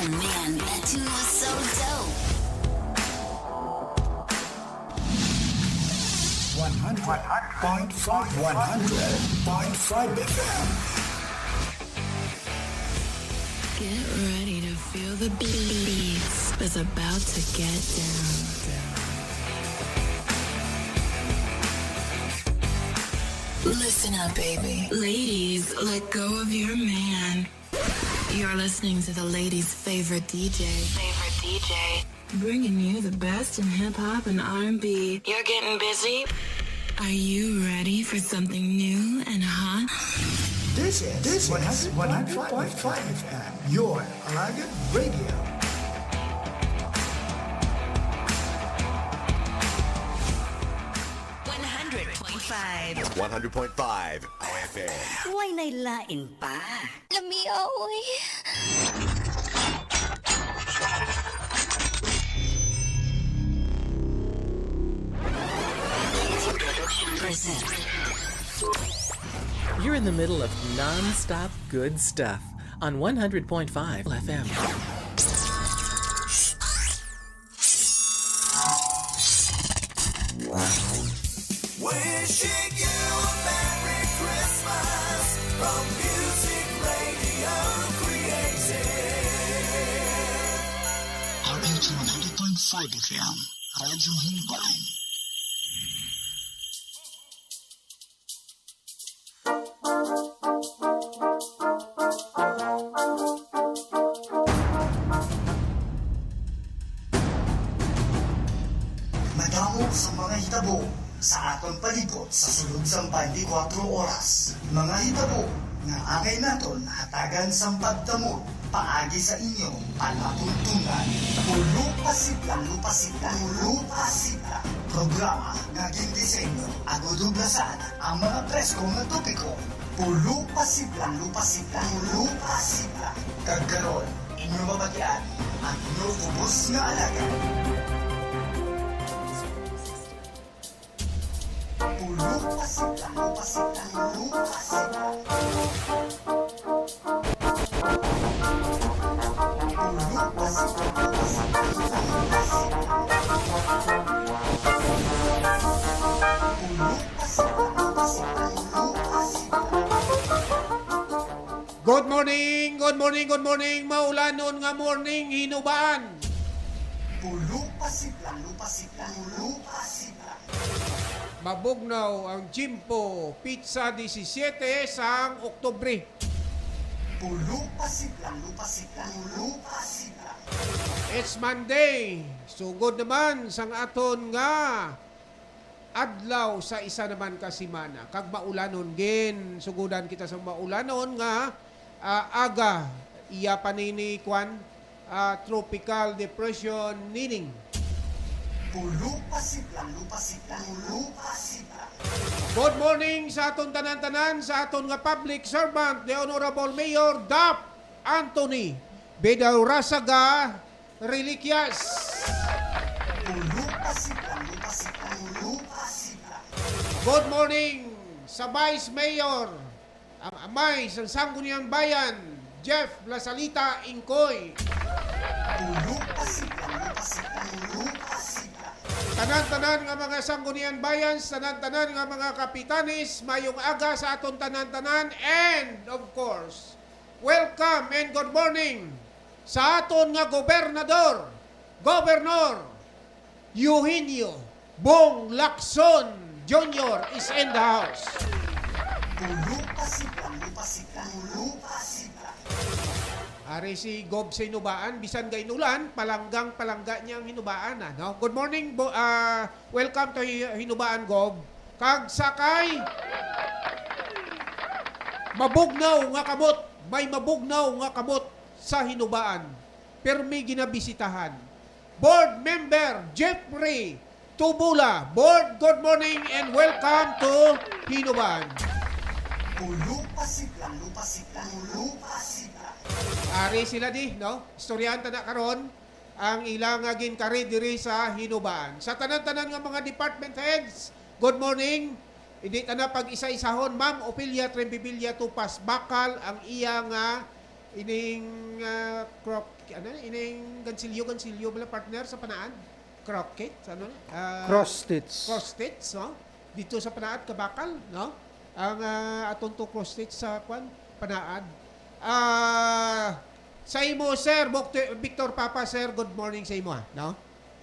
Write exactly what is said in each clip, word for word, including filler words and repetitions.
Man, that tune was so dope. One hundred point five, one hundred point five F M. Get ready to feel the beats. It's about to get down. Listen up, baby. Ladies, let go of your man. You're listening to the ladies' favorite D J. Favorite D J. Bringing you the best in hip hop and R and B. You're getting busy? Are you ready for something new and hot? This is, this is one hundred point five F M, your Alagad Radio. One hundred point five. One hundred point five F M. Way nay lain pa. Lamia, oy. You're in the middle of non-stop good stuff on one hundred point five F M. Wishing you a Merry Christmas from Music Radio Creative. R H one hundred point five F M, Radyo Himbang. Madamo sa mga hitabo sa aton palibot sa sulod sang twenty-four oras. Mga hitabo nga angay naton hatagan sang pagtamod paagi sa inyong palatuntunan. Pulo Pasidla, Pulo Pasidla, Pulo Pasidla. Programa nga gindisenyo agud hugasan ang mga presko nga topiko. Pulo Pasidla, Pulo Pasidla, Pulo Pasidla. Kag karon, inyo mabatian ang inyo kubos nga alagad. Pulo Pasidla, Pulo Pasidla, Pulo Pasidla. Pulo Pasidla, Pulo Pasidla, Pulo Pasidla. Pulo Pasidla, Pulo Pasidla, Pulo Pasidla. Good morning, good morning, good morning, maulanon nga morning, Hinubaan. Pulo Pasidla, Pulo Pasidla, Pulo Pasidla. Mabugnaw ang Jimpo, pitsa disisiete sang Oktubre. Pulo Pasidla, Pulo Pasidla, Pulo Pasidla. It's Monday. Sugod naman sang aton nga adlaw sa isa naman ka semana. Kag maulanon, ginsugodan kita sang maulanon nga, ah, aga, iya pa nini, kwan, ah, tropical depression, Nining. Pulo Pasidla, Pulo Pasidla, Pulo Pasidla. Good morning sa aton tanan-tanan, sa aton nga public servant, the Honorable Mayor Dap Anthony Bedaurasaga Reliquias. Pulo Pasidla, Pulo Pasidla, Pulo Pasidla. Good morning sa Vice Mayor, ang amay sang Sangguniang Bayan, Jeff Lasalita Ingkoy. Pulo Pasidla, Pulo Pasidla, Pulo Pasidla. Tanan-tanan nga mga Sangguniang Bayan, tanan-tanan nga mga kapitanes, mayong aga sa aton tanan-tanan, and of course, welcome and good morning sa aton nga gobernador, Governor Eugenio Bong Lacson Junior is in the house. Pulo Pasidla, Pulo Pasidla, Pulo Pasidla. Ari si Gob sa Hinubaan, bisan kay inulan, palanggang-palangga niya ang Hinubaan, ano? Good morning, Bo-, ah, welcome to Hi-, Hinubaan, Gob. Kag sa kay mabugnaw nga kamot, may mabugnaw nga kamot sa Hinubaan. Pirmi ginabisitahan. Board Member Jeffrey Tubula. Board, good morning and welcome to Hinubaan. Pulo Pasidla, Pulo Pasidla, Pulo Pasidla. Ari sila di, no? Istoryahan ta na karon ang ila nga ginkari diri sa Hinubaan. Sa tanan-tanan nga mga department heads, good morning. Hindi ta na pag-isa-isahon. Ma'am Ofelia Trembivilla Tupas Bakal ang iya nga Ining, ah, croc-, ano, ining gansilyo, gansilyo bala, partner, sa Panaad? Croquet? Sa ano? Ah, Cross stitch. Cross stitch, no? Dito sa Panaad, Kabakal, no? Ang, ah, aton to cross stitch sa, kwan, Panaad. Ah, sa imo, sir, Bok-, Victor Papa, sir, good morning sa imo, ha, no?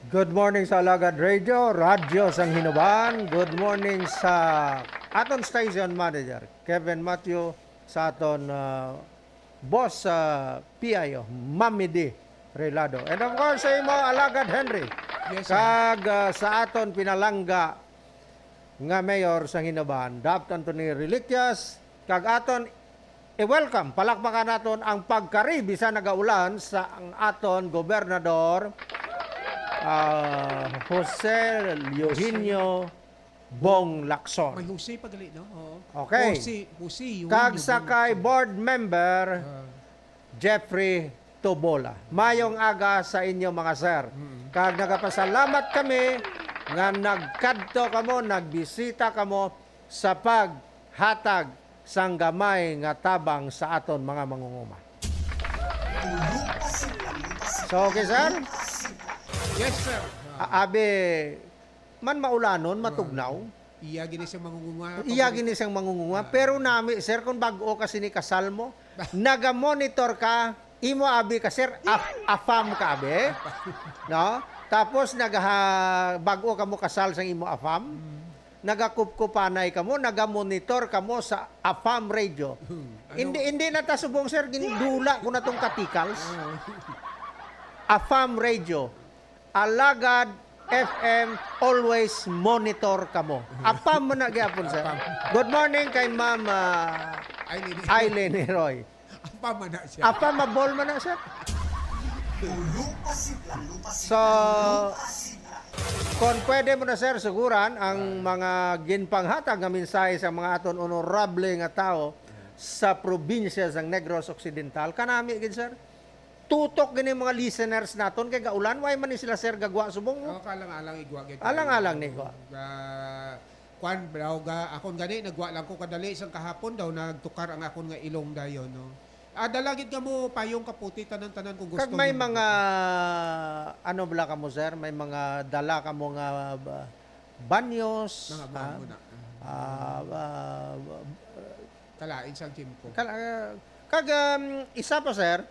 Good morning sa Alagad Radio, Radyo sang Hinubaan. Good morning sa aton station manager, Kevin Matthew, sa aton, ah, boss, ah, P I O, Mami D Relado. And of course, sa imo, Alagad Henry. Yes, sir. Kag, ah, sa aton pinalangga nga mayor sang Hinubaan, Dapt Anthony Reliquias, kag aton i-welcome, palakpakan naton ang pagkari bisan nagaulan sa ang aton gobernador, ah, Jose Eugenio Bong Lacson. May Jose pa gali, no? Oo. Okay. Jose, Jose Eugenio Bong Lacson. Kag sa kay board member, ah, Jeffrey Tubola. Mayong aga sa inyo, mga sir. Mm. Kag nagapasalamat kami nga nagkadto kamo, nagbisita kamo sa paghatag sang gamay nga tabang sa aton mga mangunguma. So, okay, sir? Yes, sir. A-, abi, man maulanon, matugnaw. Iya gini siyang mangungunga. Iya gini siyang mangungunga. Ah. Pero nami, sir, kung bag-o ka sini kasal mo, nagamonitor ka, imo abi ka, sir, af-, afam ka abi. No? Tapos nagaha-, bag-o ka mo kasal sang imo afam. Mm. Nagakupkupanay ka mo, nagamonitor ka mo sa afam radio. Hmm. Ano? Hindi, hindi na ta subong, sir, gindula ko na tong katikals. Ah. Afam radio. Alagad F M, always monitor kamo. Apam man na gyapon, sir. Apam. Good morning kay Ma'am, ah, Aileen. Aileen Heroy. Apam man na siya. Apam mabol man na, sir. So, kung pwede mo na, sir, suguran ang mga ginpanghatag nga mensahe sa mga aton honorable nga tawo sa probinsya sang Negros Occidental. Kanami gid, sir. Tutok gini mga listeners naton kay gaulan, way man ni sila, sir, gagwa subong, no? Oh, kaalang-alang igwa gid. Alang-alang ni igwa. Ga-, kwan, daw ga, akon gani, nagwa lang ko kadali sang kahapon daw, nagtukar ang akon nga ilong dayon, no? Ah, dala gid kamo payong kaputi, tanan-tanan kung gusto. Kag may mga, ano bala kamo, sir? May mga dala kamo nga, ba, banyos, mga, mga ha? Muna. Ah, ah, Kalain sang tiempo. Kala-, ah, kag, um, isa pa, sir,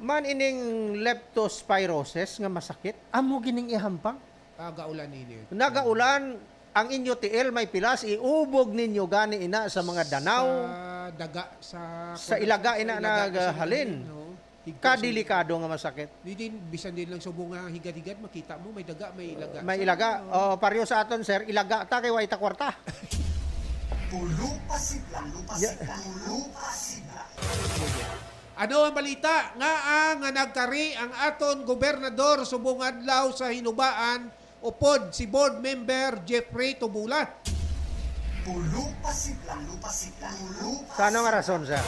man ining leptospirosis nga masakit, amo gining ihampang. Ah, gaulan ini. Nagaulan, ang inyo tiil may pilas, iubog ninyo gani ina sa mga danaw. Sa daga, sa, sa ilaga ina naghalin. Higko sa, kadelikado nga masakit. Di din, bisan din lang subong nga higad-higad, makita mo, may daga, may ilaga. May ilaga. Oo, pareho sa aton, sir, ilaga ta kay way ta kwarta. Tulo pa sila, lupa sila, tulo pa sila. Ano ang balita nga, ah, nga nagkari ang aton gobernador subong adlaw sa Hinubaan, upod si Board Member Jeffrey Tubula. Tulo pa sila, lupa sila, lupa. Sa ano nga rason, sir?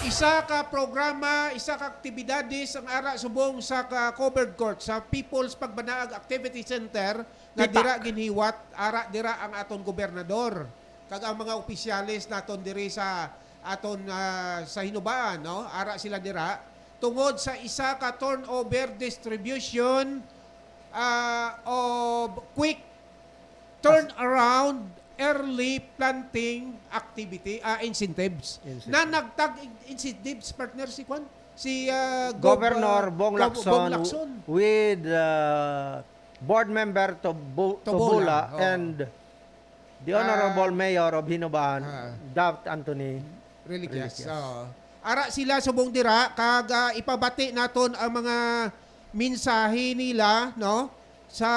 Isa ka programa, isa ka aktibidades ang ara subong sa ka covered court sa People's Pagbanaag Activity Center nga dira ginhiwat, ara dira ang aton gobernador. Kag ang mga opisyales naton diri sa aton, ah, sa Hinubaan, no? Ara sila dira tungod sa isa ka turnover distribution, ah, of quick turnaround early planting activity, ah, incentives. Incentives. Na nagtag in-, incentives, partner, si kwan? Si, ah, Gov-, Governor ah, Bong Gov-, Lacson Bong Lacson. With, ah, Board Member Tubu-, Tubula, Tubula, oh. And The Honorable, ah, Mayor of Hinubaan, ah, Dapt Anthony Reliquias. Reliquias. Oo. Ara sila subong dira, kag, ah, ipabati naton ang mga mensahe nila, no? Sa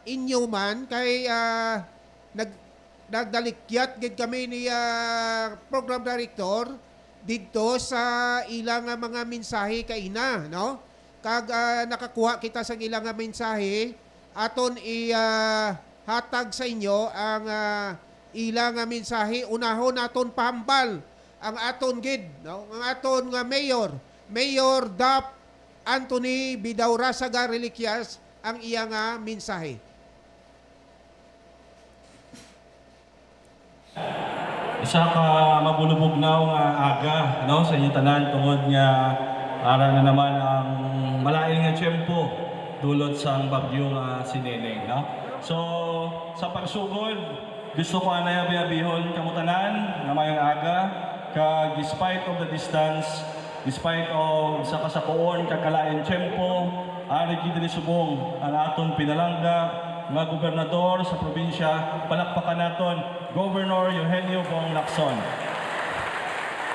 inyo man, kay, ah, nag-, nagdalikyat gid kami ni, ah, Program Director didto sa ila nga mga mensahe kaina, no? Kag, ah, nakakuha kita sang ila nga mensahe, aton i, ah, hatag sa inyo ang, ah, ila nga mensahe. Unahon naton pahambal ang aton gid, no? Ang aton nga mayor, Mayor Dap Anthony Bidaurasaga Reliquias, ang iya nga mensahe. Sa ka mabulubugnaw nga aga, no, sa inyo tanan, tungod nga ara na naman ang malain nga tiyempo dulot sang bagyo nga si Neneng, no? So, sa pagsugod, gusto ko anay abi-abihon kamo tanan nga mayong aga, kag despite of the distance, despite of sa kasakuon kag kalain tiyempo, ari gid diri subong ang aton pinalangga nga gobernador sa probinsya, palakpakan naton, Governor Eugenio Bong Lacson.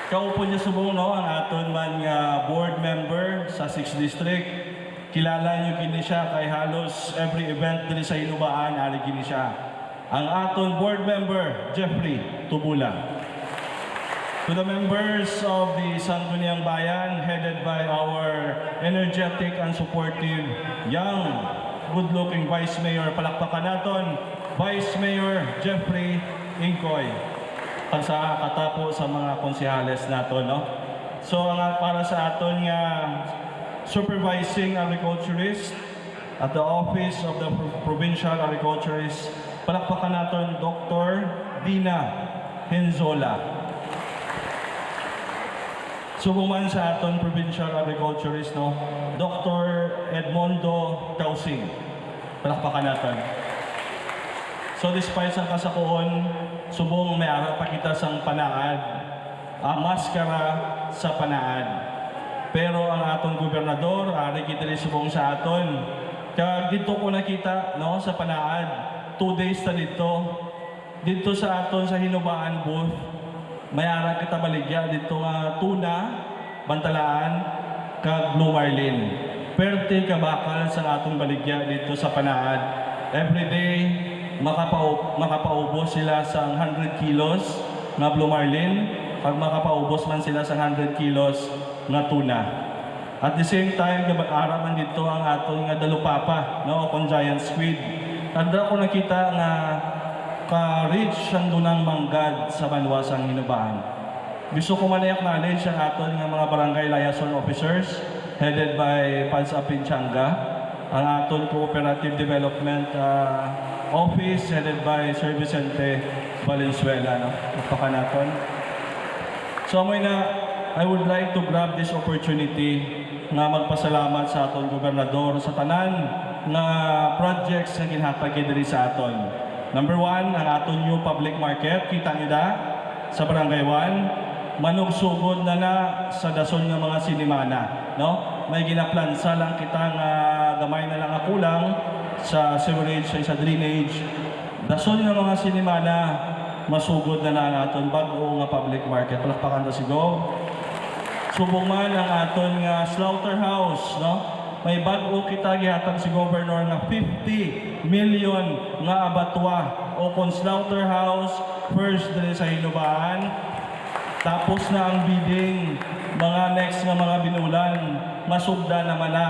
Kaupod niya subong, no, ang aton man nga board member sa sixth District. Kilala niyo gid ni siya kay halos every event diri sa Hinubaan, ari gid ni siya. Ang aton board member, Jeffrey Tubula. To the members of the Sangguniang Bayan, headed by our energetic and supportive, young, good-looking Vice Mayor, palakpakan naton, Vice Mayor Jeffrey Ingcoy. Kag sa katapo sa mga konsehales naton, no? So, ang, para sa aton nga supervising agriculturist at the Office of the Pro-, Provincial Agriculturist, palakpakan naton, Doktor Dina Henzola. Subong man sa aton provincial agriculturist, no, Doktor Edmondo Tausig. Palakpakan naton. So, despite sang kasakuon, subong may ara pa kita sang panaad, ah, maskara sa panaad. Pero ang aton gobernador, ari gid diri subong sa aton. Kag didto ko nakita, no, sa panaad, two days na didto. Didto sa aton sa Hinubaan booth, may ara kita baligya didto nga tuna, bantalaan, kag blue marlin. Perte ka bakal sang aton baligya didto sa panaad. Every day, makapau-, makapaubos sila sang hundred kilos nga blue marlin, kag makapaubos man sila sang hundred kilos nga tuna. At the same time, gab-, ara man didto ang aton nga dalupapa, no, o kon giant squid. Kag dira ko nakita nga ka-rich sang dunang manggad sa banwa sang Hinubaan. Gusto ko man i-acknowledge ang aton nga mga barangay liaison officers headed by Pans Apin Tianga, ang aton cooperative development, ah, office headed by Sir Vicente Valenzuela, no? Palakpakan naton. So, amoy na, I would like to grab this opportunity nga magpasalamat sa aton gobernador sa tanan nga projects nga ginhatag niya diri sa aton. Number one, ang aton new public market. Kita niyo da, sa Barangay one, manugsugod na na sa dason nga mga sinimana, no? May ginaplansa lang kita nga gamay na lang nga kulang sa sewerage, sa, sa drainage. Dason nga mga sinimana, masugod na na ang aton bag-o nga public market. Palakpakan ta si Gov. Subong man ang aton nga slaughterhouse, no? May bag-o kita gihatag si Governor nga fifty million nga abattoir o kon slaughterhouse, first diri sa Hinubaan. Tapos na ang bidding, mga next nga mga binulan, masugda naman na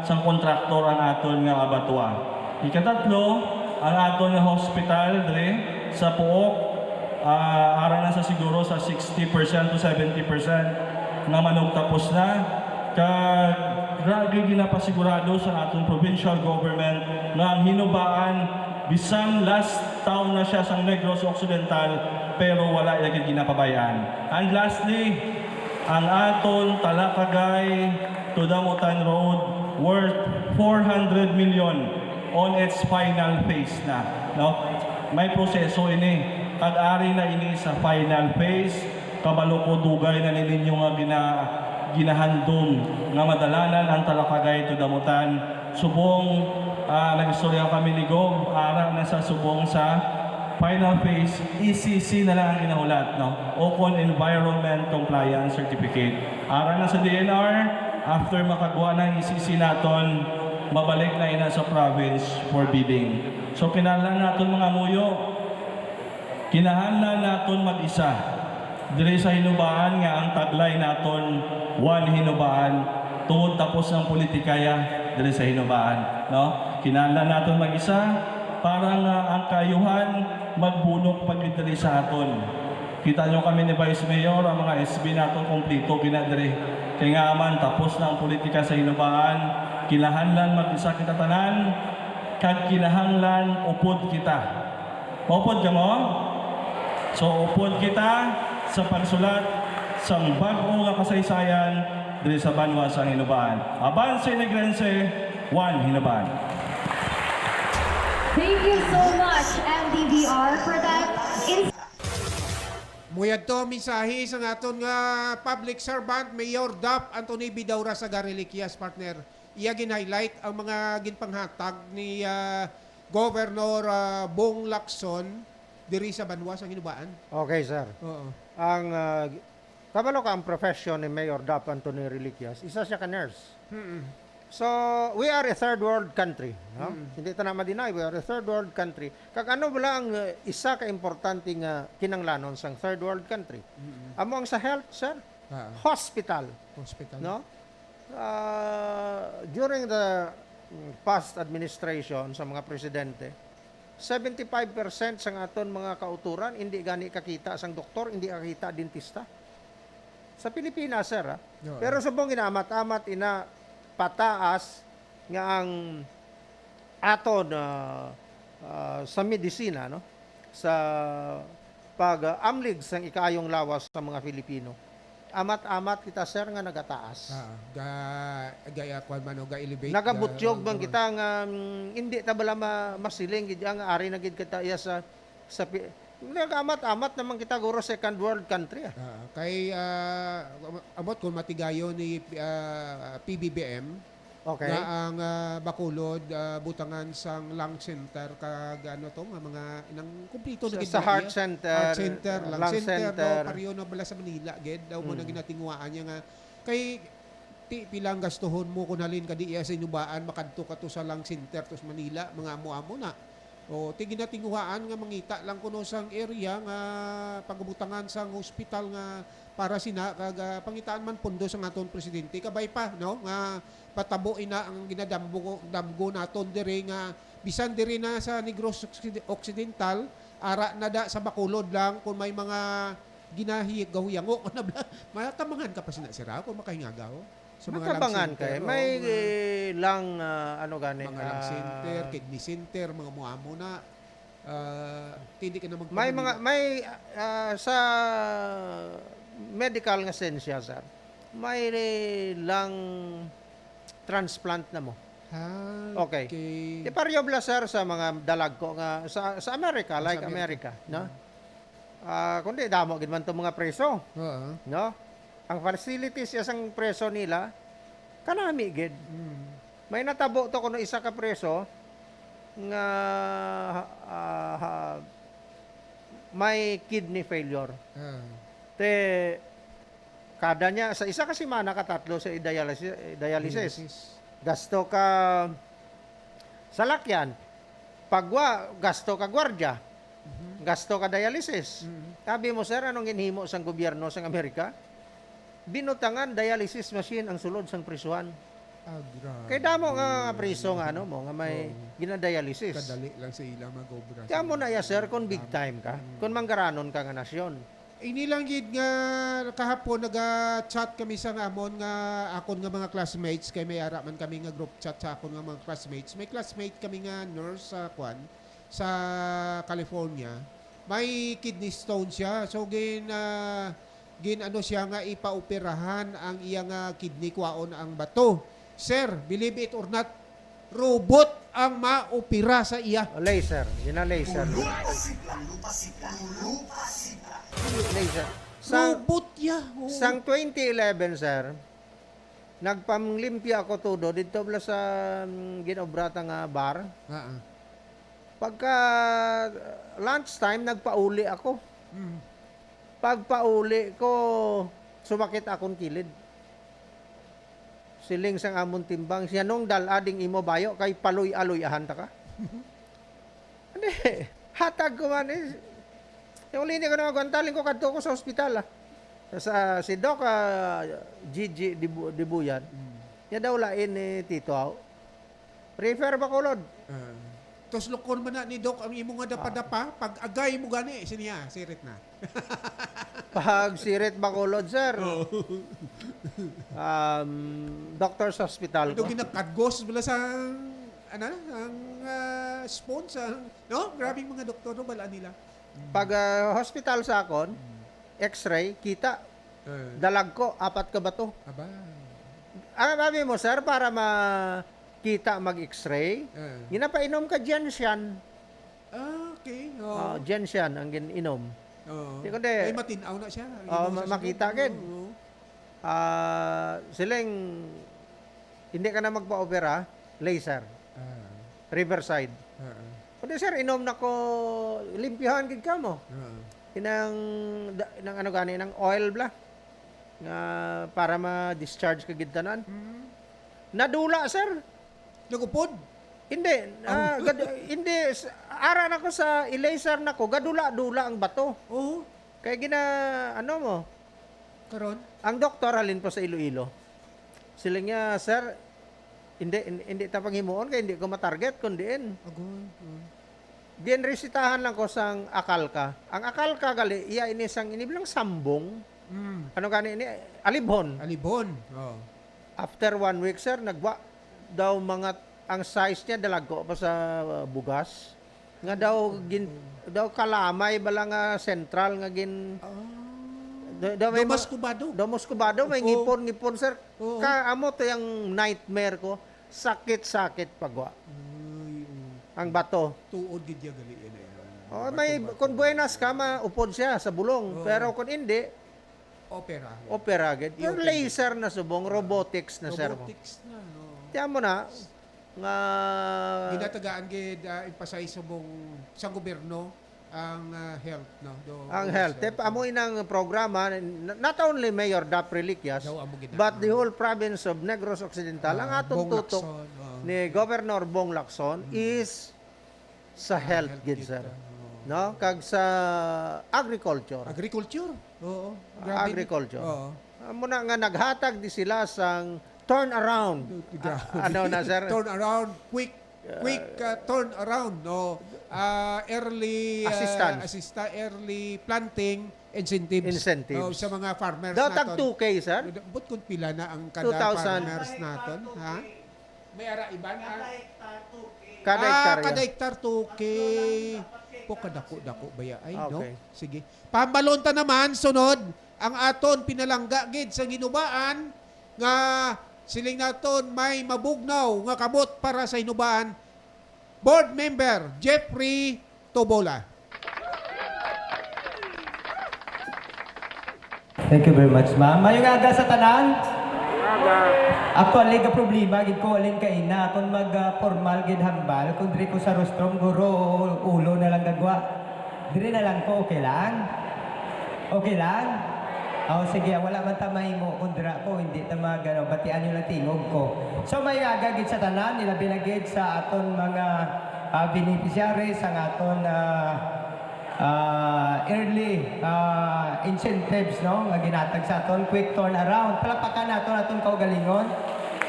sang kontraktor ang aton nga abattoir. Ikatatlo, ang aton nga hospital diri sa Pook, ah, ara na sa siguro sa sixty percent to seventy percent nga manugtapos na. Kag grabe ginapasigurado sa aton provincial government nga ang Hinubaan, bisan last town na siya sang Negros Occidental, pero wala iya gid ginapabay-an. And lastly, ang aton Talacagay to Damotan Road worth four hundred million on its final phase na, no? May proseso ini, kag ari na ini sa final phase. Kabalo ko, dugay na ni ninyo nga gina-, ginahandom nga madalanan ang Talacagay to Damotan. Subong, ah, nag-istorya kami ni Gov, ara na sa subong sa final phase, E C C na lang ang ginahulat, no? O kon Environment Compliance Certificate. Ara na sa D N R, after makagwa na ang E C C naton, mabalik na ina sa province for bidding. So, kinahanglan naton, mga muyo, kinahanglan naton mag-isa diri sa Hinubaan nga ang taglay naton, One Hinubaan, tungod tapos ang politikaya diri sa Hinubaan, no? Kinahanglan naton mag-isa para nga ang kaayuhan magbunok pa gid diri sa aton. Kita nyo kami ni Vice Mayor, ang mga S B naton kompleto gina diri. Kay nga man, tapos na ang politika sa Hinubaan, kinahanglan mag-isa kita tanan, kag kinahanglan upod kita. Maupod kamo? So, upod kita sa pagsulat sang bag-o nga kasaysayan diri sa banwa sang Hinobaan. Aban sa Inegrense, Juan Hinobaan. Thank you so much, M D B R, for that. Muyadto ang mensahe sang aton nga public servant, Mayor Dap Anthony Bidaura Saga Reliquias, partner. Iya gin-highlight ang mga ginpanghatag ni ah, Governor ah, Bong Lacson diri sa banwa sang Hinobaan. Okay, sir. Oo. Ang, ah, kabalo ka ang profession ni Mayor Dap Anthony Reliquias, isa siya ka nurse. So, we are a third world country. No? Hindi ta na ma-deny, we are a third world country. Kag ano bala ang uh, isa ka importante nga kinanglanon sang third world country? Amo ang sa health, sir? Ah, Hospital. hospital. No? Ah, during the mm, past administration sa mga presidente, seventy-five percent sang aton mga kauturan hindi gani kakita sang doktor, hindi kakita dentista. Sa Pilipinas, sir, ah. Oo. Pero subong ginaamat-amat ina pataas nga ang aton ah, ah, sa medisina, no? Sa pag-amlig sang ikaayong lawas sa mga Filipino. Amat-amat kita, sir, nga nagataas. Ah, ga gaya kwan man o ga-elevate. Nagabutyog ga- man kita nga mm, hindi ta bala ma- masiling gid nga ari na gid kita iya sa sa pi- nagamat-amat naman kita guro second world country ah. Ah, kay ah, amot kung matigayon ni ah, P B B M Okay. nga ang ah, Bacolod ah, butangan sang lung center kag ano to nga mga inang kumplito na Sa, gid sa na heart iya. center, Heart center, lung lung center, center. No, pareho na bala sa Manila gid daw mo na Mm. ginatinguhaan niya nga kay ti pila ang gastuhon mo kung halin ka di iya sa Hinobaan makadto ka to sa lung center to sa Manila mga amo-amo na. O ti ginatinguhaan nga mangita lang kuno sang area nga pagabutangan sang hospital nga para sina kag ah, pangitaan man pondo sang aton presidente kabay pa no nga patabo ina ang ginadamgo damgo naton diri nga bisan diri na sa Negros Occid- Occidental ara na da sa Bacolod lang kung may mga ginahi gahuyango ko na bla matamangan ka pa sina sira kung makahingagaw sa mga lung Matabangan center, kay oo, may mga, lang ah, ano gani mga lung ah, center, kidney center, mga muamo na. Ah, hindi ka na magpa- may mga may ah, sa medical nga sensya, sir. May lang transplant na mo. Ah, Okay. okay. Di pareho bala, sir, sa mga dalagko nga sa sa America, Sa like America. America, no? Ah, kundi damo gid man to mga preso, Oo. no? Ang facilities siya sang preso nila kanami gid. Mm. May natabo to kuno isa ka preso nga ah, ha- may kidney failure. Ah. Te kada niya sa isa ka semana ka tatlo sa dialysis, dialysis. Dialysis. Gasto ka salakyan, pagwa, gasto ka gwardya, gasto ka dialysis. Mhm. Sabi mo, sir, anong ginhimo sang gobyerno sang Amerika? Binutangan dialysis machine ang sulod sang prisuhan. Ah, grabe. Kay damo nga priso nga ano mo nga may Oo. ginadialysis. Kadali lang sa ilang mag-obra. Kaya mo na ya, sir, kung big time ka, kung manggaranon ka nga nasyon. Ini lang gid nga kahapon naga-chat kami sa nga amon nga akon nga mga classmates kay may ara man kami nga group chat sa akon nga mga classmates. May classmate kami nga nurse sa kwan sa California. May kidney stone siya. So gin ah, gin ano siya nga ipaoperahan ang iya nga kidney kwaon ang bato. Sir, believe it or not, robot ang maopera sa iya. Laser, gina-laser. Laser. Sang, Robot ya. Oo. sang twenty eleven, sir, nagpanglimpya ako todo dito bala sa mm, ginobrata nga bar. Ah, ah. Pagka lunch time, nagpauli ako. Mm. Pagpauli ko, sumakit akong kilid. Siling sang amon timbang, siya nung dal-a ding imo bayo kay paluy-aluy-ahan ta ka. Hindi, hatag ko man eh. Yung uli ko na agwantaling ko, kadto ko sa ospital ah. Sa si Doc ah, Gigi Dibu- Dibuyan, niya daw lain ni Tito aw. Refer Bacolod. Ah. Tos lukon man na ni Doc ang imo nga dapa-dapa, pag agay mo gani, siniya, sirit na. Pag sirit Bacolod, sir. Um, Doctor's Hospital Ito ko. ginakadgos bala sa, ano, ang ah, sponge, ang, no? Grabe yung mga doktor, no? Balaan nila. Pag ah, hospital sa akon, X-ray, kita, Eh, dalagko, apat ka bato. Aba. Ang sabi mo, sir, para makita mag-X-ray, Eh. ginapainom ka Gentian. Ah, okay. Oo. Oh, Gentian ang gin-inom. Oo. Di ko di- Ay, matinaw na siya. Oh, Inom ma- sa makita sunog. Gid. Oo. Ah, siling, hindi ka na magpa-opera, laser. Ah. Riverside. Ah. Kundi, sir, inom na ko, limpyohan gid ka mo. Ah. Inang, da- inang ano gani, inang oil bla. Nga para ma-discharge ka gid tanan. Mm. Nadula, sir. Nagupod? Hindi. Ah, gad- hindi. S- Ara na ko sa i-laser na ko, gadula-dula ang bato. Oo. Kaya gina, ano mo? Karon? Ang doktor halin po sa Iloilo. Sila niya, sir, hindi, hindi, hindi ta panghimuon kay hindi ko matarget kung diin. Agoy. Mm. Ginresitahan lang ko sang akalka. Ang akalka gali, iya ini sang iniblang sambong. Mm. Ano gani ini? Alibhon. Alibhon. Oh. After one week, sir, nagwa daw mga, ang size niya dalagko pa sa uh, bugas. Nga daw gin, daw kalamay bala nga sentral nga gin Ah. daw, daw may Daw mas mga- kubado. Daw mas kubado, may Oo. ngipon-ngipon, sir. Oo. Ka amo to yung nightmare ko. Sakit-sakit pagwa. Ay, oo. Ang bato. Tuod gid ya gali yan eh. Oh, Bato, may bato. Kung buenas ka, maupod siya sa bulong. Oo. Pero kung hindi, Opera. Opera gid. Pero I-open laser na subong, robotics na, sir. Robotics na, no? Tiyan mo na, nga Ginatagaan gid, ah, emphasize subong sa gobyerno ang, ah, health, no? Do, Ang do health. sa Tep, amo inang programa, n- not only Mayor Dap Reliquias, Daw amo gid na. But the whole province of Negros Occidental, ang Ah, atong Bong tutok Lacson, oo. ni Governor Bong Lacson Mm. is sa Ah, health health gid, gid, sir. ah, oo. No? Kag sa agriculture. Agriculture? Oo. Grabe. Agriculture. Oo. Amo na nga naghatag di sila sang turn around. Grabe. Ah, ano na, sir? Turn around, quick, quick, ah, turn around, no? Ah, early, ah, Assistance. assista-, early planting incentives. Incentives. Oh, sa mga farmers Daw tag naton. two K, sir? But kung pila na ang kada Two thousand. farmers naton, ha? May ara iban, ah? Kada Ah, hektarya. kada hektar, two K. Po, kadako-dako ba ya? Ay, no? Okay. Sige. Pahambalon ta naman, sunod, ang aton pinalangga gid sa Hinubaan nga siling naton may mabugnaw nga kamot para sa Hinubaan, Board Member Jeffrey Tobola. Thank you very much, ma'am. Mayong aga sa tanan. Actually, ga problema gid ko, alin kaina, kung mag, ah, formal gid hambal, kung diri ko sa rostrum, guro, ulo na lang gagwa. Diri na lang ko, okay lang? Okay lang? Oh, sige, wala man ta mahimo kung dira ko, hindi ta mag, ano, batian nyo lang tingog ko. So, mayong aga gid sa tanan, ilabi na gid sa aton mga, ah, beneficiaries, ang aton, ah, ah, early, ah, incentives, no, nga ginatag sa aton, quick turnaround. Palakpakan naton aton kaugalingon.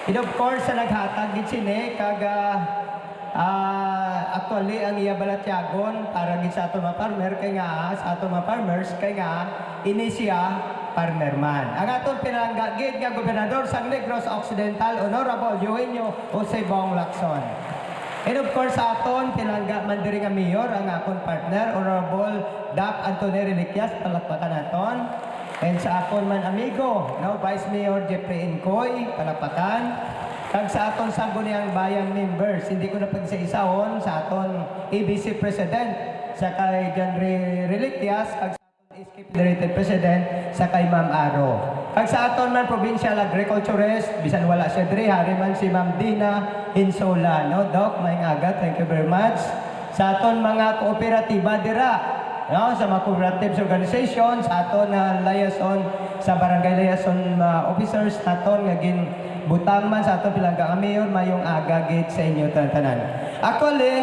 And of course, sa naghatag gid sini, kag, ah, ah, actually, ang iya balatyagon para gid sa aton mga farmer, kay nga, sa aton mga farmers, kay nga, ini siya farmer man. Ang aton pinalangga gid nga gobernador sang Negros Occidental, Honorable Eugenio Jose Bong Lacson. And of course, sa aton pinalangga man diri nga mayor, ang akon partner, Honorable Dap Anthony Reliquias, palakpakan naton. And sa akon man amigo, no, Vice Mayor Jeffrey Incoy, palakpakan. Kag sa aton Sangguniang Bayan members, hindi ko na pagsaisahon, sa aton A B C President, sa kay John Re-, Reliquias, kag S K Federated President, sa kay Ma'am Aro. Kag sa aton man provincial agriculturist, bisan wala siya diri, hari man si Ma'am Dina Insola, no, Doc? Maayong aga, thank you very much. Sa aton mga kooperatiba dira, no, sa mga cooperatives organization, sa aton, ah, liaison, sa barangay liaison, ah, officers naton nga ginbutang man sa aton pinalangga nga mayor, maayong aga gid sa inyo tanan-tanan. Actually,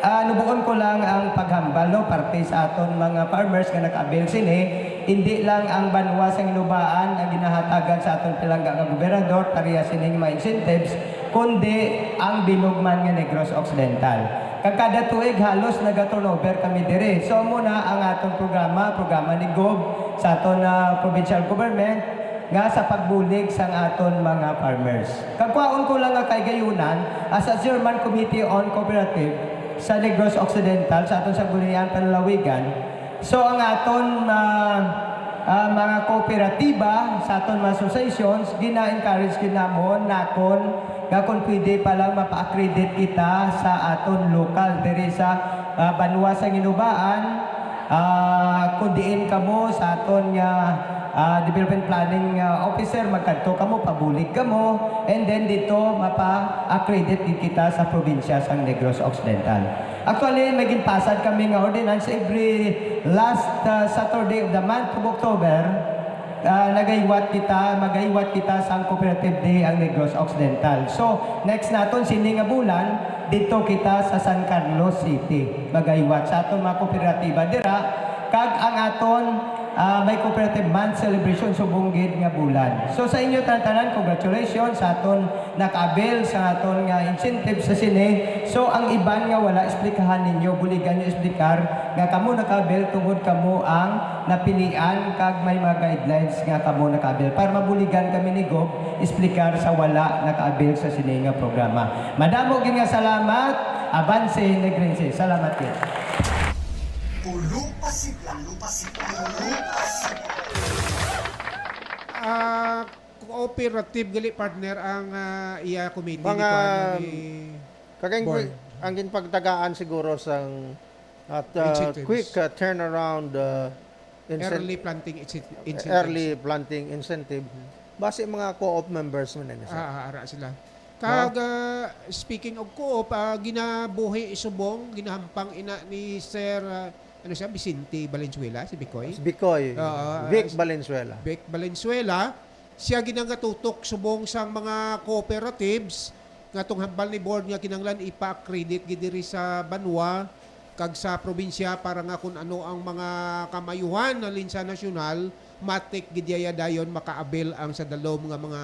ah, nubuon ko lang ang paghambal, no, parte sa aton mga farmers nga naka-avail sini. Hindi lang ang banwa sa Hinubaan ang ginahatagan sa aton pinalangga nga gobernador pareha sining mga incentives, kundi ang bilog man nga Negros Occidental. Kag kada tuig halos naga-turnover kami diri. So, amo na ang aton programa, programa ni Gob sa aton, ah, provincial government nga sa pagbulig sang aton mga farmers. Kag kwaon ko lang nga kahigayonan, as a chairman committee on cooperative sa Negros Occidental, sa aton sangguniang panlalawigan, So, ang aton, ah, ah, mga kooperatiba sa aton mga associations, gina-encourage gyud namon nakon nga kung pwede pa lang mapa-accredit kita sa aton lokal diri sa, ah, banwa sa Ginubaan. Ah, kung diin kamo sa aton nga, ah, development planning, ah, officer, magkadto kamo, pabulig kamo, and then dito mapa-accredit gid kita sa probinsya sang Negros Occidental. Actually, may ginpasad kami nga ordinance every last, ah, Saturday of the month of October. Ah, nagahiwat kita, magahiwat kita sang Cooperative Day ang Negros Occidental. So, next naton sini nga bulan, dito kita sa San Carlos City. Magahiwat sa aton mga kooperatiba dira, kag ang aton, ah, may Cooperative Month celebration subong gid nga bulan. So, sa inyo tanan-tanan, congratulations sa aton naka-avail sa aton nga incentive sa sini. So, ang iban nga wala, esplikahan ninyo, buligan nyo explicar nga kamo naka-avail tungod kamo ang napilian kag may mga guidelines nga kamo naka-avail para mabuligan kami ni Gob explicar sa wala naka-avail sa sini nga programa. Madamo gid nga salamat. Abanse Negrense. Salamat gid. Pulong Pasidla, Pulong Pasidla, Pulong Pasidla. Ah, cooperative gali, partner, ang, ah, iya committee ni Mga kuan, ni kag ang, Boy. Ang ginpagtagaan siguro sang at, ah, Incentives. Quick, ah, turnaround, ah, incen- Early planting incen-, incentives. Early planting incentive. Mhm. Basi mga co-op members man na, sir. Ah, ah, ara sila. No? Kag, ah, speaking of co-op, ah, ginabuhi subong, ginahampang ina ni Sir, ah, ano siya, Vicente Valenzuela, si Bicoy? Si Bicoy. Oo, Vic ah, Valenzuela. Vic Valenzuela. Siya ginagatutok subong sang mga cooperatives nga tong hambal ni board nga kinahanglan ipa-accredit gid diri sa banwa kag sa probinsya para nga kun ano ang mga kamayuhan halin sa nasyonal, matik gid yaya dayon makaabil ang sa dalom nga mga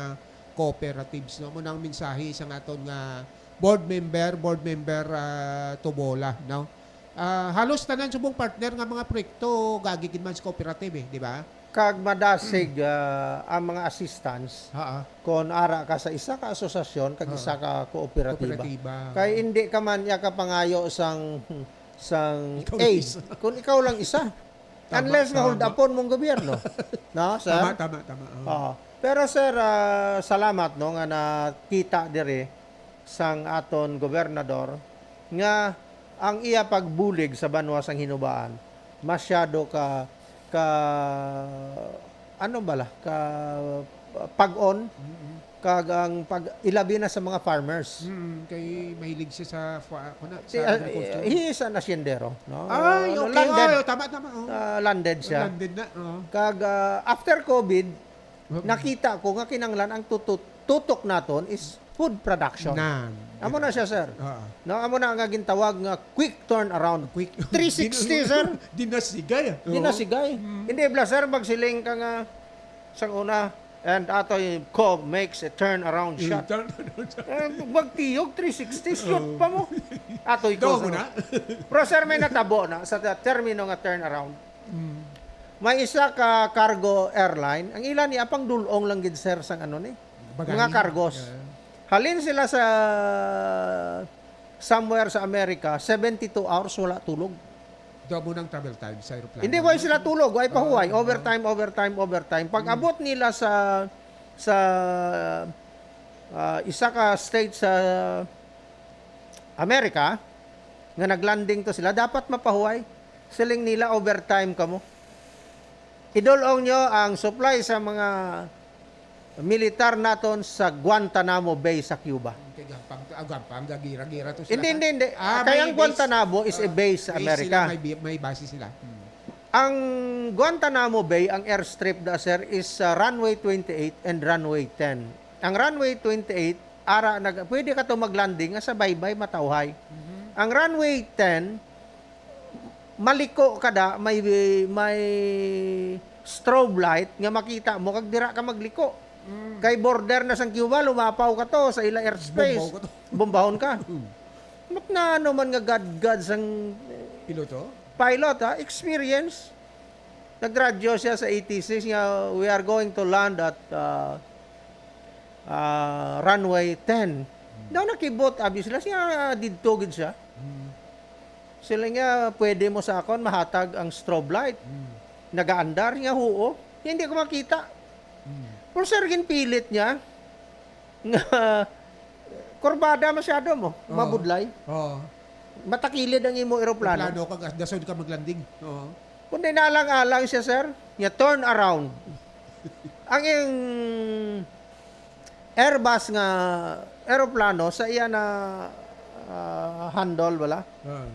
cooperatives, no? Amo nang mensahe sang aton nga board member, board member, ah, Tubola, no? Ah, halos tanan subong, partner, nga mga proyekto gagi gid man sa cooperative, eh, di ba? Kag madasig, ah, ang mga assistance Ha, ah. Kon ara ka sa isa ka asosasyon kag Ha. Isa ka kooperatiba. Kooperatiba. Kay hindi ka man iya kapangayo sang, sang Ikaw lang aid isa. Kung ikaw lang isa. Tama, unless nga tama. Hold upon mong gobyerno. No, sir? Tama, tama, tama. Oo. Oo. Pero, sir, ah, salamat, no, nga nakita diri sang aton gobernador nga ang iya pagbulig sa banwa sang Hinubaan masyado ka, ka, ano bala, ka pag-on, Mm-mm. Kag ang pag, ilabi na sa mga farmers. Mm, kay mahilig siya sa fa-, kuna, sa Ti-, ah, agriculture. He is an haciendero, no? Ay, Uh, okay. Landed, Ay, tama, tama, oh. Uh, landed siya. Landed na, oh. Kag, uh, after COVID, Okay. Nakita ko nga kinanglan ang tutut-, tutok naton is food production. Nan. Amo na siya, sir. Oo. No, amo na nga gintawag nga quick turnaround. Quick. Three sixty, sir. Di na sigay, ah. Di na sigay. Mm. Hindi, bla, sir, magsiling ka nga sang una, and Atoy Co makes a turnaround Mm, shot. Turnaround shot. Eh, magtiyog, three sixty, shoot Oo. pa mo. Atoy Co, Ikaw mo sir. Na? Pero, sir, may natabo na sa ta-, termino nga turnaround. Mm. May isa ka cargo airline, ang ila ni apang dul-ong lang gid, sir, sang ano ni, Bagahe. Mga cargos. Yeah. Halin sila sa somewhere sa America, seventy-two hours wala tulog. Daw mo nang travel time sa aeroplano. Hindi, wala sila tulog, wala pahuway. Ah, ah. Overtime, overtime, overtime. Pag Mm. abot nila sa, sa, ah, isa ka state sa America, nga naglanding to sila, dapat mapahuway. Siling nila, overtime kamo. Idul-ong nyo ang supply sa mga militar naton sa Guantanamo Bay sa Cuba. Kay gampang, ah, gampang, gagira-gira to sila. Hindi, hindi, hindi. Ah, kaya may ang base, Guantanamo is a ah, base sa base Amerika. Sila, may bi-, may base sila. Hmm. Ang Guantanamo Bay, ang airstrip da, sir, is, ah, runway twenty-eight and runway ten. Ang runway twenty-eight, ara, nag-, pwede ka to maglanding nga sa baybay, matawhay. Mhm. Ang runway ten, maliko ka da, may, may strobe light nga makita mo kag dira ka magliko. Mm. Kay border na sang Cuba, lumapaw ka to sa ila airspace. Bombaw ka to. Bombahon ka. Mm. Mat na ano man nga gadgad sang Piloto? Pilot, ha? Experience. Nagradyo siya sa A T six nga, "We are going to land at, uh, uh, runway ten." Mm. Daw nakibot, abi sila siya, didto gid siya. Mm. Sila nga, "Pwede mo sa akon mahatag ang strobe light?" Mm. Nagaandar nga, "Huo." Hindi ko makita. Mm. Pero, sir, ginpilit niya nga kurbada masyado mo, Oo. mabudlay. Oo. Matakilid ang imo eroplano. Plano kag as-, dasod ka maglanding. Oo. Kundi naalang-alang siya, sir, nga turn around. Ang iyang Airbus nga eroplano sa iya na, ah, handle, wala? Ah.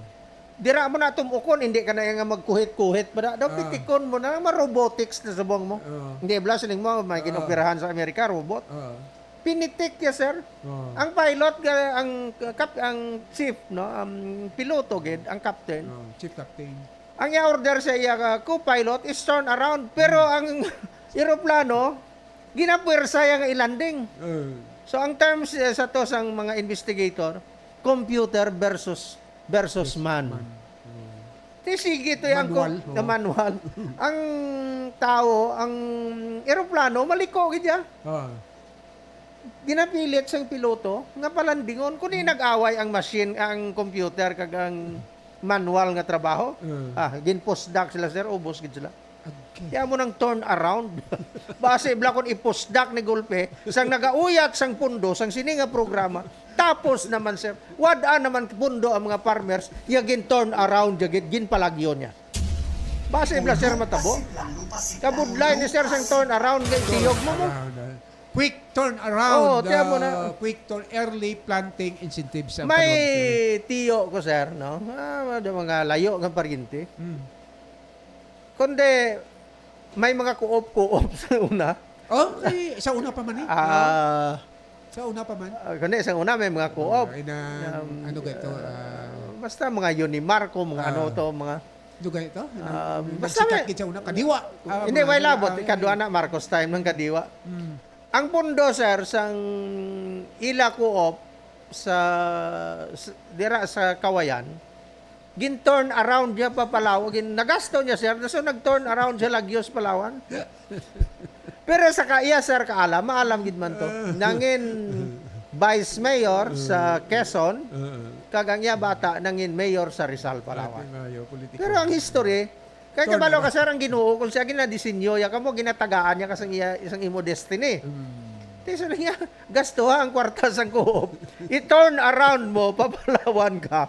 Dira mo na tumukon, hindi ka na nga magkuhit-kuhit pa na. Daw Ah. pitikon mo na, ma-robotics na subong mo. Ah. Hindi, bala, siling mo, may Ah. ginoperahan sa Amerika, robot. Ah. Pinitik ya, sir. Ah. Ang pilot, ga-, ang kap-, ang chief, no, ang piloto gid, ang captain. Ah, chief captain. Ang i-order sa iya ka co-pilot is turn around, pero Hmm. ang eroplano, ginapuwersa iya nga i-landing. Eh. So, ang terms, eh, sa to sang mga investigator, computer versus, versus Yes, man. man. Mm. Ti sige to yang Manual, ko-, na oo. manual. Ang tao, ang eroplano, maliko gid ya. Ah. Ginapilit sang piloto nga palandingon. Kundi Hmm. nag-away ang machine, ang computer, kag ang manual nga trabaho. Mm. Ah, ginpusdak sila, sir, ubos gid sila. Okay. Kaya mo nang turn around. Basi bala kon ipusdak ni gulpe, sang nagauyat sang pundo, sang sini nga programa, tapos naman, sir, wad-a naman pundo ang mga farmers, ya gin-turn around, ya gid, ginpalagyo niya. Basi bala, sir, matabo. Kabudlay ni, sir, sang turn around, kay tiyog mo mo. Around, ah. Quick turn around, Oo, tiyan mo na. uh, quick turn, early planting incentives ang May karon, sir. tiyo ko, sir, no? Ah, mga, mga layo nga paryente. Mm. Kundi, may mga co-op, co-op sa una. Oh, ay, sa una pa man eh. Ah, Sa una pa man. ah, kundi, sa una may mga co-op. Ah, ay na, Um, ano gaito, ah, basta mga Unimarco, mga ano Ah. to, mga Ano gaito? Ano, Ah, ano, basta nagsikat may gid sa una, kadiwa. Ah, Hindi, mga way ano, labot. ah, Ikadwa na, Marcos time ng kadiwa. Mm. Ang pundo, sir, sang ila co-op sa, s-, dira sa Kawayan, gin-turn around niya pa Palawan. Gin-, nagasto niya, sir. So, nag-turn around siya lagyo sa Palawan. Pero sa ka-, iya, sir, kaalam, maalam gid man to. Nangin vice mayor sa Quezon, Uh-uh. kag ang iya bata nangin mayor sa Rizal, Palawan. Ate Mayo, politiko. Pero ang history, kay Turn kabalo ka, around. sir, ang Ginoo, kung siya ginadesinyo, ya kamo, ginatagaan niya ka sang iya, sang imo destiny. Mm. Ti sa niya, gastuha ang kwarta sang co-op. I-turn around mo, papalawan ka.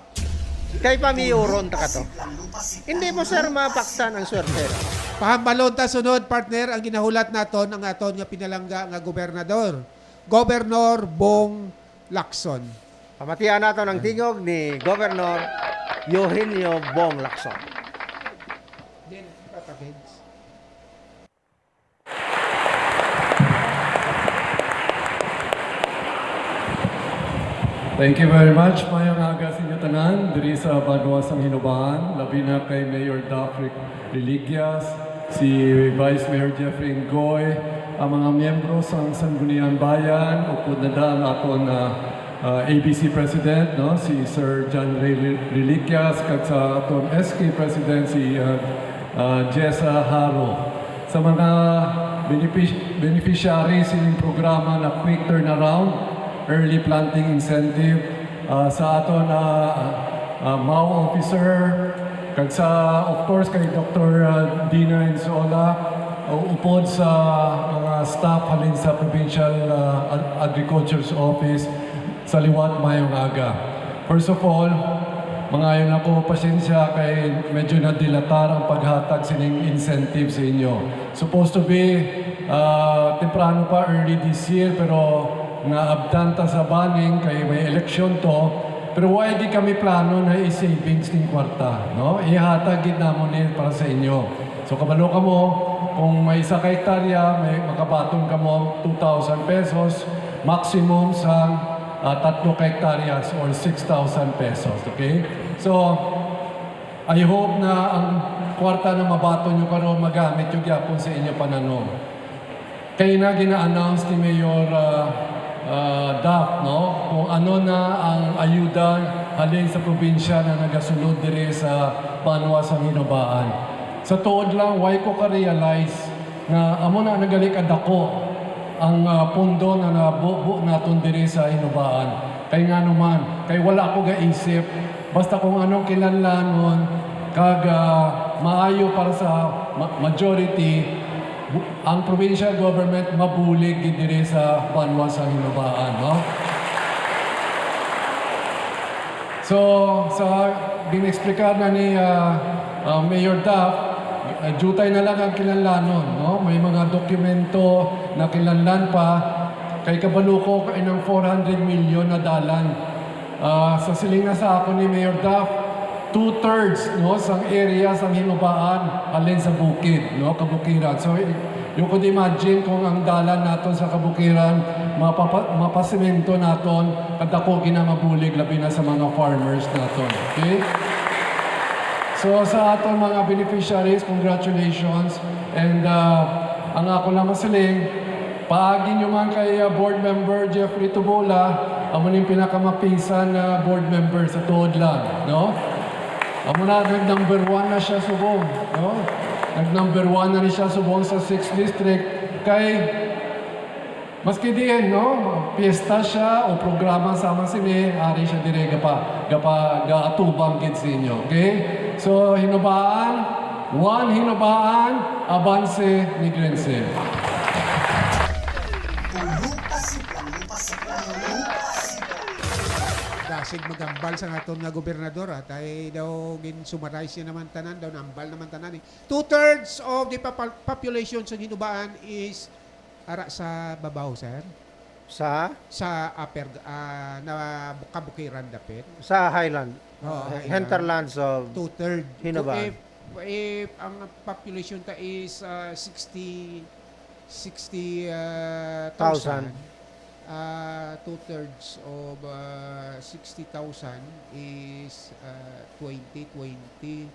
Kay pamiyoron ta ka to. Hindi mo, sir, mapaksan ang swerte. Pahambalon ta sunod, partner, ang ginahulat naton, ang aton nga pinalangga nga gobernador. Gobernador Bong Lacson. Pamatian naton ang tingog ni Gobernador Eugenio Bong Lacson. Then, Papa Vince. Thank you very much. Mayong aga sa inyo tanan, diri sa Banwa sang Hinubaan, labi na kay Mayor Duff Re-, Reliquias, si Vice Mayor Jeffrey Ngoy, ang mga miyembro sang Sangguniang Bayan, upod na da ang aton, ah, ah, A B C President, no, si Sir John Ray Re-, Reliquias, kag sa aton S K President, si, ah, ah, Jessa Haro. Sa mga benefic-, beneficiary sining programa na Quick Turnaround, Early Planting Incentive, ah, sa aton, ah, ah, MAO officer, kag sa, of course, kay Doktor, ah, Dina Enzola, o upod sa mga staff halin sa Provincial, ah, Ag-, Agriculture's Office, sa liwat, mayong aga. First of all, mangayo ako pasensya kay medyo nadilatar ang paghatag sining incentive sa inyo. Supposed to be, ah, temprano pa, early this year, pero naabtan ta sa banning kay may eleksyon to. Pero wala gid kami plano na i-savings ning kwarta, no? Ihatag gid namon ni para sa inyo. So, kabalo kamo, kung may isa ka hektarya, may makabaton kamo two thousand pesos, maximum sa, ah, tatlo ka hektaryas or six thousand pesos, okay? So, I hope na ang kwarta na mabaton nyo karon magamit nyo gyapon sa inyo pananom. Kay na gina-announce ni Mayor, ah, ah, Duff, no, kung ano na ang ayuda halin sa probinsya na nagasulod diri sa banwa sa Hinubaan. Sa tuod lang, why ko ka-realize nga amo na nagali kadako Ang, ah, pundo na nabubo naton diri sa Hinubaan. Kay ngano man, kay wala ko gaisip. Basta kung anong kinahanglanon kag, ah, maayo para sa ma-, majority, bu-, ang provincial government mabulig gid diri sa banwa sa Hinubaan, no? So, sa gin-explicar na ni, ah, ah, Mayor Duff, ah, diutay na lang ang kinahanglanon, no? May mga dokumento na kinahanglan pa, kay kabalo ko kay nang four hundred million na dalan. Ah, sa siling na sa ako ni Mayor Duff, two-thirds, no, sang area sang Hinubaan halin sa bukid, no, kabukiran. So, you could imagine kung ang dalan naton sa kabukiran mapapa-, mapasemento naton, kadako gid na mabulig, labi na sa mga farmers naton. Okay? So, sa aton mga beneficiaries, congratulations. And, ah, ang ako lang masiling, paagi nyo man kay, ah, Board Member Jeffrey Tubola, amo ning pinakamapisan na board member sa tuod lang, no? Amo na, nag-number one na siya subong, no? Nag-number one na ni siya subong sa sixth District. Kay, maski diin, no? Piyesta siya o programa sama sini, ari siya dire gapa, gapa, gaatubang gid sa inyo, okay? So, Hinubaan, one Hinubaan, Abanse, Negrense. Dasig magambal sa aton nga gobernador, ah. Tay daw gin-summarize niya naman tanan, daw nambal naman tanan, eh. Two-thirds of the papa-, population sa Hinubaan is ara sa babaw, sir. Sa? Sa upper, ah, na kabukiran dapit. Sa highland. Oo, Uh, highland. Hinterlands of Two-third. Hinubaan. If, if ang population ta is, ah, sixty, sixty, ah, thousand, Thousand. ah, two-thirds of, ah, sixty thousand is, ah, twenty, twenty,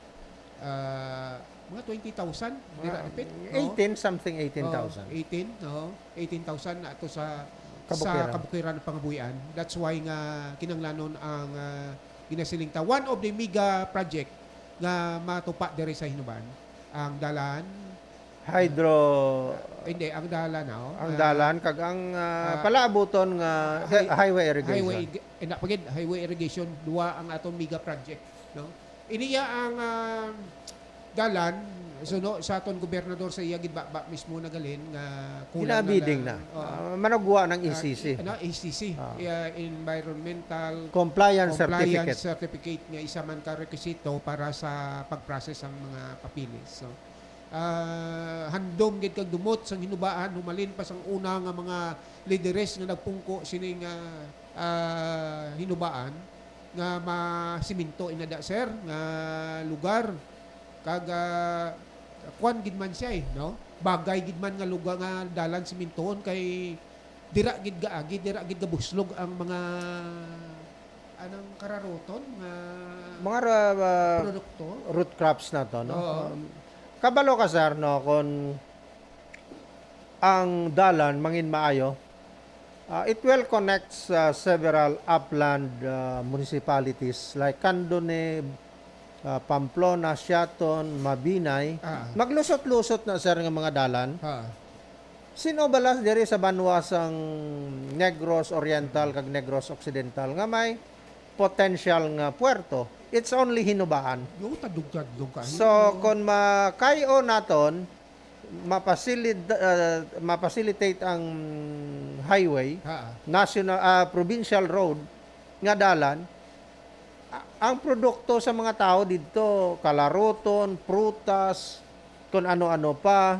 ah, mga twenty thousand, dira Mga dapit, no? eighteen, something eighteen thousand. Oo, eighteen, no? Eighteen thousand na ato sa, sa Kabukiran. Kabukiran ng Pangabuhian. That's why nga kinahanglanon ang, ah, ginasiling ta. One of the mega project nga matupa diri sa Hinubaan, ang dalan. Hydro. Hindi, ang dalan, oh. Ang Ah, dalan, kag ang, ah, ah, palaabuton nga hi-, hi-, highway irrigation. Highway ig-, eh, na, pagid, highway irrigation, duwa ang aton mega project, no? Iniya ang, ah, dalan, so, no, sa aton gobernador sa iya gid ba, ba mismo nagalin nga kulang na Ginabiling lang, na. Oo. Ah, manugwa ng Ah, E C C. i-, ano, E C C, Ah. ah, environmental Compliance compliance certificate. certificate nga isa man ka rekisito para sa pag-process ang mga papeles. So, ah, handom gid kag dumot sang Hinubaan, humalin pa sang una nga mga lideres nga nagpungko sining, ah, ah, Hinubaan nga masiminto inada, sir, nga lugar. Kag, ah, kwan gid man siya, eh, no? Bagay gid man nga lugar nga dalan simintoon kay dira gid gaagi, dira gid gabuslog ang mga, anong kararoton nga Mga ra-, ah, produkto. Root crops na to, no? Oo. Um, kabalo ka, sir, no, kung ang dalan mangin maayo, ah, it will connect sa several upland, ah, municipalities like Candone, ah, Pamplona, Siaton, Mabinay. Ah. Maglusot-lusot na, sir, nga mga dalan. Ah. Sino bala diri sa banwa sang Negros Oriental kag Negros Occidental nga may potential nga puerto? It's only Hinubaan. Yo, tadlog-tadlog kayo. So, kung makay-o naton, mapasilid-, ah, mapacilitate ang highway, Ha. national, ah, provincial road nga dalan, a-, ang produkto sa mga tao didto, kalaroton, prutas, kun ano-ano pa.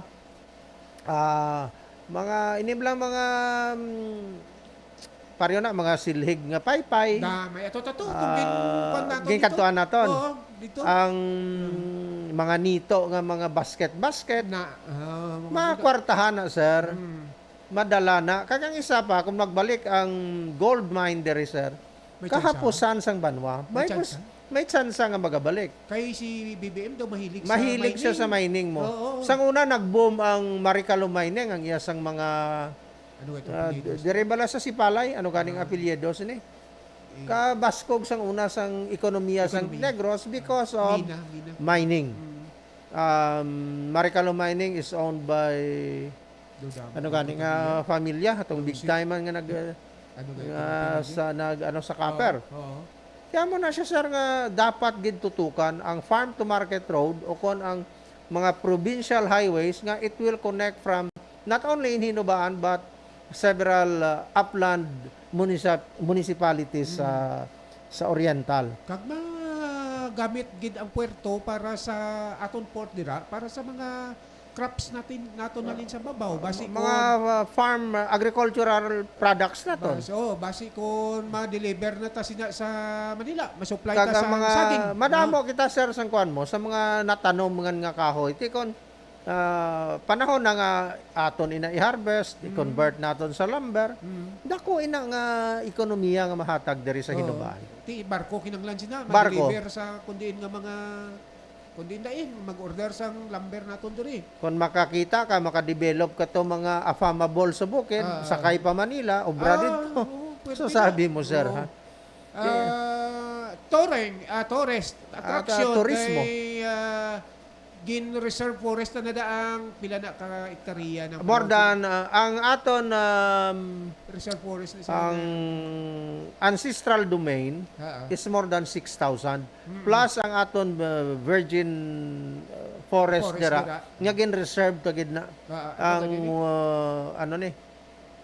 Ah, mga, inim lang mga, mm, pareho na, mga silhig nga paypay. Na, may ato-tato, kung Ah, gin-, kwan nato dito. ginkadtuan naton. Oo, dito. Ang Mm. mga nito nga mga basket-basket. Na, ah, mga Mga nito. kwartahan na, sir. Mm. Madala na. Kag ang isa pa, kung magbalik ang gold mine diri, sir, May tsansa. kahapusan sang banwa, May may pos-, tsansa. may tsansa nga magabalik. Kay si B B M daw mahilig sa Mahilig siya mining. sa mining mo. Oo, oo. Sang una, nag-boom ang Maricalo Mining, ang iya sang mga, Ano ito, ah, apelyidos? d-, diri bala sa Sipalay, ano ganing Ah. apelyidos ni? Eh. Kabaskog sang una sang ekonomiya sang Ekonomiya. Negros because of Mina, mina. mining. Mm. Um, Maricalo Mining is owned by Ano gani nga pamilya, atong big time man nga nag, Ano gani nga itong sa nag, ano, sa copper. Oo, oo. Kaya mo na siya, sir, nga dapat gid tutukan ang farm to market road o kon ang mga provincial highways nga it will connect from not only in Hinubaan but several, uh, upland municip-, municipalities sa, sa Oriental. Kag magamit gid ang puerto para sa aton port dira, para sa mga crops natin, naton halin sa babaw. Basi mga, kun uh, farm, uh, agricultural products naton. Bas-, oh, basi kun ma-deliver na ta sina sa Manila, ma-supply ta sa saging. Kag ang mga madamo kita, sir, sang kuan mo, sa mga natanom nga, nga kahoy. Ti kon, ah, panahon na nga aton ina i-harvest, i-convert naton sa lumber, dako ina nga ekonomiya nga mahatag diri sa Hinubaan. Ti barko kinahanglan sina, ma-deliver sa kun diin nga mga Kundi na, eh, mag-order sang lumber naton diri. Kung makakita ka, makadevelop ka to mga affamable sa bukid, sakay pa Manila, obra dito. Oo, pwede na. So, sabi mo, sir, ha? Ah, touring, ah, tourist attraction turismo. Kay, ah, gin-reserve forest na da ang pila na ka hektarya ng More than, ah, ang aton, um, reserve forest na sila ang ancestral domain is more than six thousand. Plus ang aton, uh, virgin, uh, forest dira, nga gin-reserve ta gid na. Ah, ah, ang, uh, ano ni,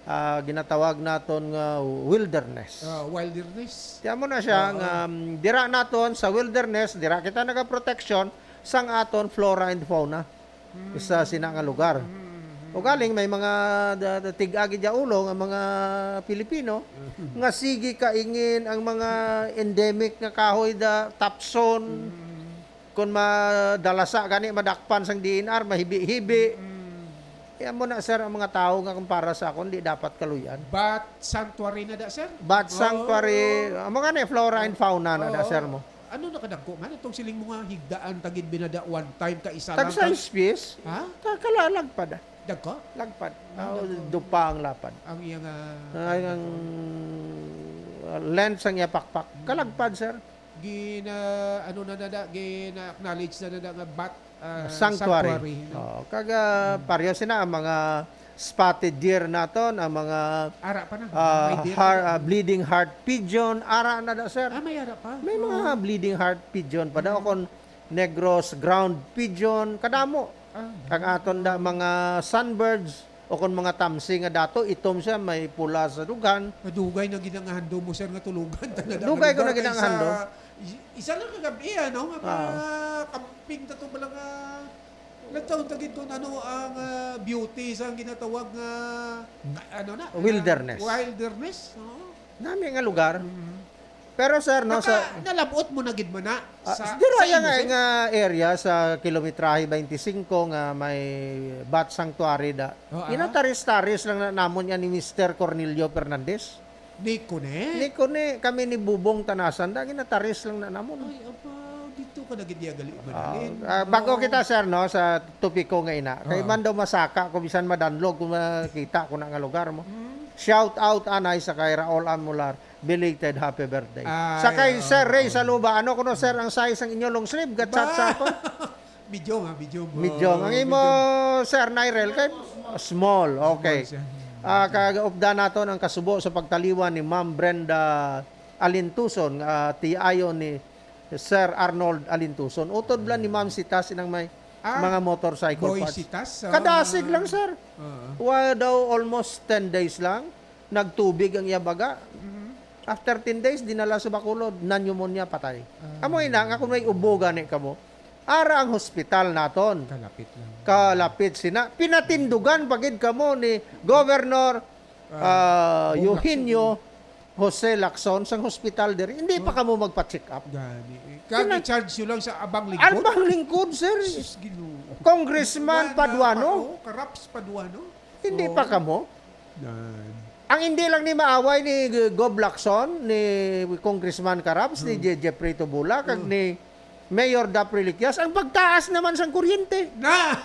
ah, ginatawag naton nga wilderness. Ah, wilderness. Kaya mo na siya nga, um, dira naton sa wilderness, dira kita nagaproteksyon sang aton flora and fauna. Isa sina nga lugar. Ugaling may mga da-, da-, tig-agi dya ulo nga mga Pilipino nga sige kaingin ang mga endemic nga kahoy da tapson. Kung madalasa gani madakpan sang D N R, mahibi-hibi. Kaya mo na, sir, ang mga tao nga kumpara sa akon, di dapat kaluyan. Bat sanctuary na da, sir? Bat sanctuary, amo gani, flora and fauna na da, sir, mo. Ano nakadagko man itong siling mo nga higdaan tagid binada one time ka isa lang? Tag sa ka- space? Ha? Ka-, kalalagpad, ah. Dagko? Lagpad. Ah, dagko. Dupa ang lapad. Ang iyang, ah, Ay, ang, ah, length sang iya pakpak. Kalagpad, sir. Gina, ano na nada, gina-acknowledge na nada nga bat, ah, sanctuary. Sanctuary, no? Oo, kaga, pareho sina ang mga spotted deer naton, ang mga, Ara pa na, ah, may deer har-, pa na. Ah, bleeding heart pigeon, ara na da, sir. Ah, may ara pa? May mga bleeding heart pigeon pa daw, kung Negros ground pigeon, kadamo. Ah, ang aton da, mga sunbirds, o kung mga tamsi nga dato, itom siya, may pula sa dughan. Madugay na gid ang handom mo, sir, nga tulugan. Dugay ko na gid ang handom. Isa lang kagabi, ano, nga mga camping na to, bala nga, nagtaon ta gid kung ano ang, ah, beauty sa ginatawag nga, ano na, wilderness. Wilderness, oo. Nami nga lugar. Pero, sir, no, sa nalab-ot mo na gid man na sa, dira sa imo, nga, sir? Nga area sa kilometrahe twenty-five nga may bat sanctuary da. Oh, ah. Ginataris-taris lang na namon yan ni Mister Cornelio Fernandez. Ni Kone? Ni Kone, kami ni Bubong Tanasan, da, ginataris lang na namon. Ay, apa, dito ka na gid iya gali, ah, manalin. Ah, bago kita, sir, no, sa topiko nga ina. Kay man daw masaka ko, bisan madanlog kung makita ko na nga lugar mo. Shout out, anay, sa kay Raul Amular. Belated happy birthday. Ay, sa kay Sir Ray Saluba, ano kuno, sir, ang size sang inyo long sleeve? Gat-chat sa ako. Medium, ah, medium. Medium. Ang imo, Sir Nyrel, kay small. Okay. Small siya. Ah, kag updan naton ang kasubo sa pagtaliwan ni Ma'am Brenda Alintuson, ah, tiayon ni Sir Arnold Alintuson. Utod lang ni Ma'am Sitas inang may mga motorcycle parts. Boy Sitas, ah. Kadasig lang, sir. Oo. Wa daw, almost ten days lang, nagtubig ang iya baga. After ten days, dinala sa Bacolod, na-pneumonia, patay. Ah. Amo ina nga kung may ubo gani kamo, ara ang hospital naton. Kalapit lang. Kalapit sina. Pinatindugan pa gid kamo ni Governor, ah, Bong Eugenio Lacson. Jose Lacson sang hospital diri. Hindi pa kamo magpa-check up. Gani. Kag i-charge nyo lang sa abang lingkod? Abang lingkod, sir. Sus, Ginoo. Congressman Paduano. Wala pa, oh, Karaps Paduano. Hindi pa kamo? Yan. Ang hindi lang ni maaway ni Gov Lacson, ni Congressman Karaps, ni Je-, Jeffrey Tubula, kag ni Mayor Dap Reliquias, ang pagtaas naman sang kuryente. Na!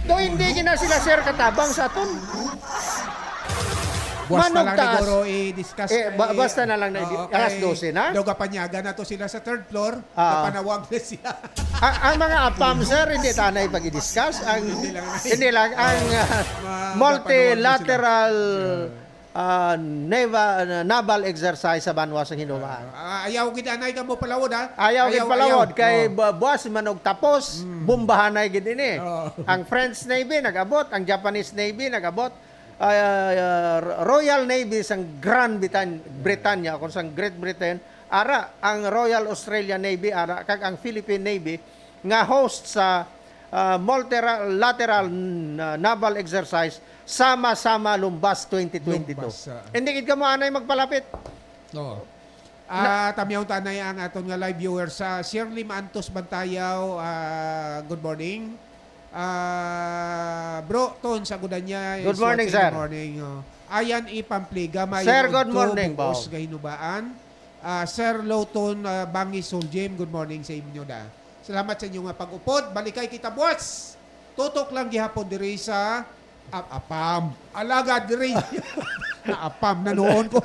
Do hindi gina sila, sir, katabang sa aton. Buwas na lang ni Guro i-discuss. Eh, ba-, basta na lang na, alas dose na? Daw gapanyaga na to sila sa third floor, ah, gapanawag na siya. Ang, ang mga apam, sir, hindi tanay pag-i-discuss. Ang, hindi lang, ang, ah, multilateral, ah, neva-, naval exercise sa banwa sa Hinumaan. Ah, ayaw gid anay ka mo palawod, ha? Ayaw gid palawod, kay bu-, buwas man og tapos, bombahanay gid ini. Ang French Navy nag-abot, ang Japanese Navy nag-abot. Ah, Royal Navy sang Grand Britan-, Britannia, kung sang Great Britain, ara ang Royal Australian Navy, ara kag ang Philippine Navy nga host sa, ah, multilateral na naval exercise, Sama-Sama Lumbas twenty twenty-two. Lumbas, ah. Hindi gid kamo anay magpalapit. Oo. Ah, tamyaw ta anay ang aton nga live viewers. Sa Shirley Maantos Bantayaw, ah, good morning. Ah, Bro Ton sa Gudanya, good morning, sir. Good morning, oh. Ayan, Ipampliga, mayong udto, good morning, bugos nga hinubaan. Ah, Sir Loton, ah, Bangis Suljim, good morning sa inyo da. Salamat sa inyo nga pag-upod. Balikay kita buwas. Tutok lang gihapon diri sa Ap-, apam. Alagad Radio. Naapam na noon ko.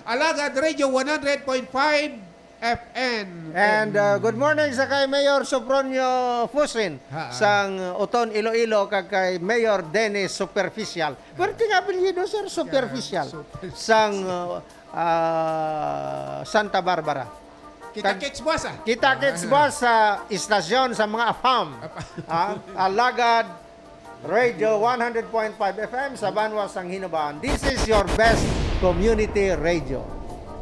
Alagad Radio one hundred point five F M. And, uh, good morning sa kay Mayor Sopronio Fusin sang Oton, Iloilo, kag kay Mayor Dennis Superficial. Pwerte nga apelyido, sir, Superficial. Superficial. Sang, uh, uh, Santa Barbara. Kita-kits buwas, ah. Kita-kits buwas sa istasyon sa mga apam. Ah, Alagad Radio one hundred point five F M sa banwa sang Hinubaan. This is your best community radio.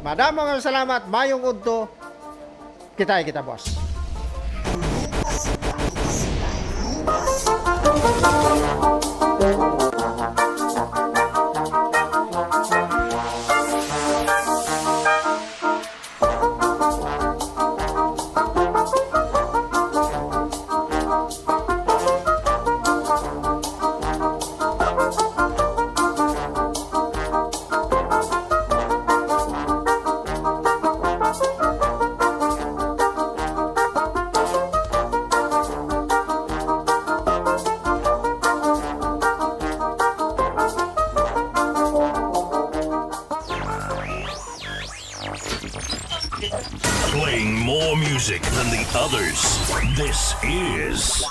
Madamo nga salamat, mayong udto. Kita-kits kita, boss. Playing more music than the others. This is